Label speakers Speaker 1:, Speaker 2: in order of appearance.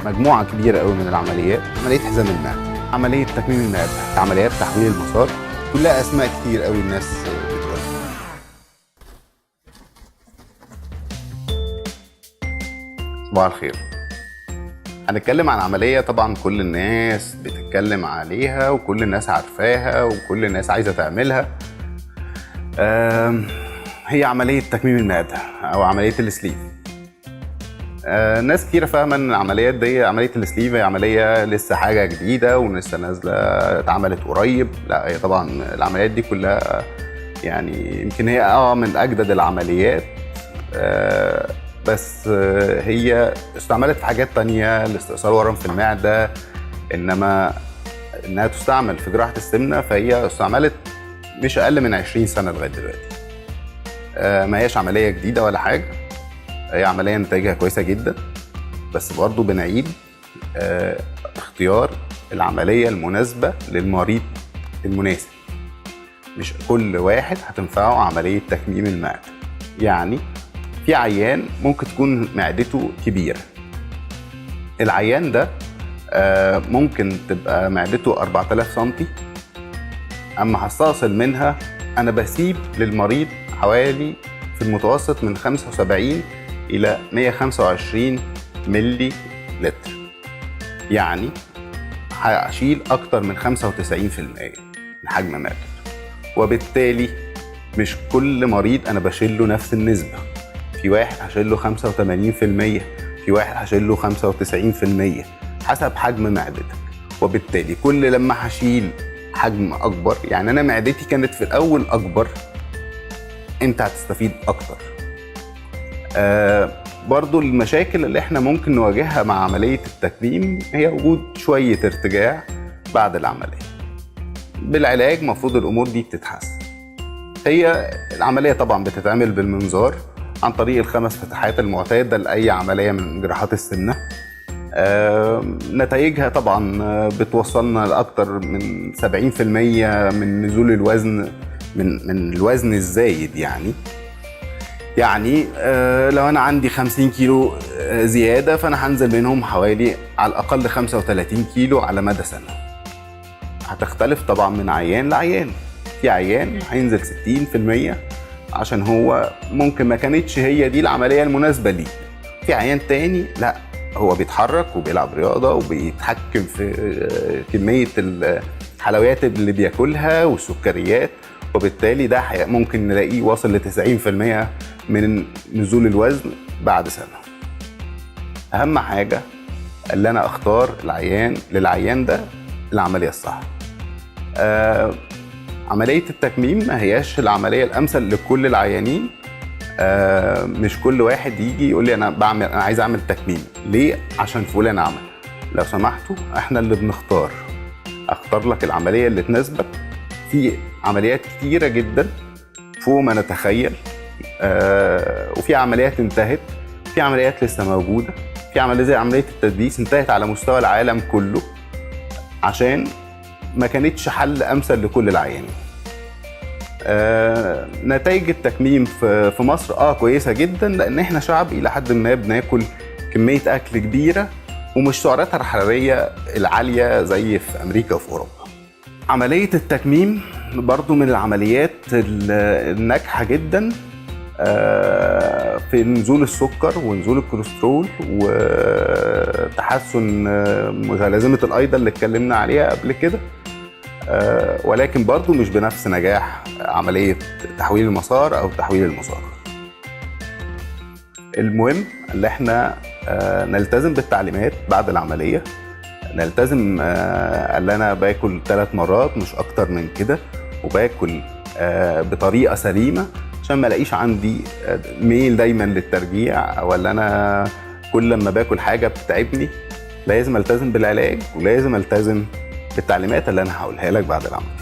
Speaker 1: مجموعة كبيرة قوي من العمليات، عملية حزام المعدة، عملية تكميم المعدة، عمليات تحويل المسار، كلها اسماء كتير قوي الناس بتقولها. صباح الخير. هنتكلم عن عملية طبعا كل الناس بتتكلم عليها وكل الناس عارفاها وكل الناس عايزة تعملها. هي عملية تكميم المعدة أو عملية ال sleeve. ناس كتيرة فاهمة إن العمليات دي، عملية ال sleeve، هي عملية لسه حاجة جديدة ولسه نازلة اتعملت قريب. لا، هي طبعا العمليات دي كلها يعني يمكن هي من أجدد العمليات، بس هي استعملت في حاجات تانية لاستئصال ورم في المعدة، إنما إنها تستعمل في جراحة السمنة فهي استعملت مش أقل من 20 سنة لغاية دلوقتي. ما هياش عملية جديدة ولا حاجة، هي عملية نتائجها كويسة جدا، بس برضو بنعيد اختيار العملية المناسبة للمريض المناسب. مش كل واحد هتنفعه عملية تكميم المعدة. يعني في عيان ممكن تكون معدته كبيرة، العيان ده ممكن تبقى معدته 4000 سنتي، أما هستأصل منها أنا بسيب للمريض حوالي في المتوسط من 75 إلى 125 ملي لتر، يعني هشيل أكتر من 95% من حجم معدته، وبالتالي مش كل مريض أنا بشيل له نفس النسبة. في واحد هشيل له 85%، في واحد هشيل له 95% حسب حجم معدتك. وبالتالي كل لما هشيل حجم أكبر، يعني أنا معدتي كانت في الأول أكبر، أنت هتستفيد أكتر. برضو المشاكل اللي احنا ممكن نواجهها مع عملية التكميم هي وجود شوية ارتجاع بعد العملية. بالعلاج مفروض الأمور دي بتتحسن. هي العملية طبعا بتتعمل بالمنظار عن طريق الخمس فتحات المعتادة لأي عملية من جراحات السمنة. نتائجها طبعا بتوصلنا لأكتر من 70% من نزول الوزن، من الوزن الزايد. يعني لو أنا عندي 50 كيلو زيادة، فأنا هنزل منهم حوالي على الأقل 35 كيلو على مدى سنة. هتختلف طبعا من عيان لعيان، في عيان هينزل 60% عشان هو ممكن ما كانتش هي دي العملية المناسبة ليه. في عيان تاني لا، هو بيتحرك وبيلعب رياضة وبيتحكم في كمية الحلويات اللي بياكلها والسكريات، وبالتالي ده ممكن نلاقيه واصل ل 90% من نزول الوزن بعد سنة. أهم حاجة اللي أنا أختار للعيان ده العملية الصح. عملية التكميم ما هياش العملية الأمثل لكل العيانين. مش كل واحد يجي يقول لي أنا عايز أعمل تكميم، ليه؟ عشان فلان عمل. لو سمحتوا إحنا اللي بنختار، أختار لك العملية اللي تناسبك. في عمليات كتيرة جدا فوق ما نتخيل، وفي عمليات انتهت، في عمليات لسه موجودة، في عملية زي عملية التدبيس انتهت على مستوى العالم كله عشان ما كانتش حل أمثل لكل العيانين. نتائج التكميم في مصر كويسة جدا، لأن احنا شعب إلى حد ما بناكل كمية أكل كبيرة ومش سعراتها الحرارية العالية زي في أمريكا وفي أوروبا. عملية التكميم برضو من العمليات الناجحة جدا في نزول السكر ونزول الكوليسترول وتحسن متلازمة الأيضة اللي اتكلمنا عليها قبل كده، ولكن برضو مش بنفس نجاح عملية تحويل المسار أو تحويل المسار. المهم اللي احنا نلتزم بالتعليمات بعد العملية، نلتزم اللي أنا باكل 3 مرات مش أكتر من كده، وباكل بطريقة سليمة عشان ما الاقيش عندي ميل دايما للترجيع، او اللي انا كل لما باكل حاجة بتتعبني. لازم التزم بالعلاج ولازم التزم بالتعليمات اللي انا هقولها لك بعد العملية.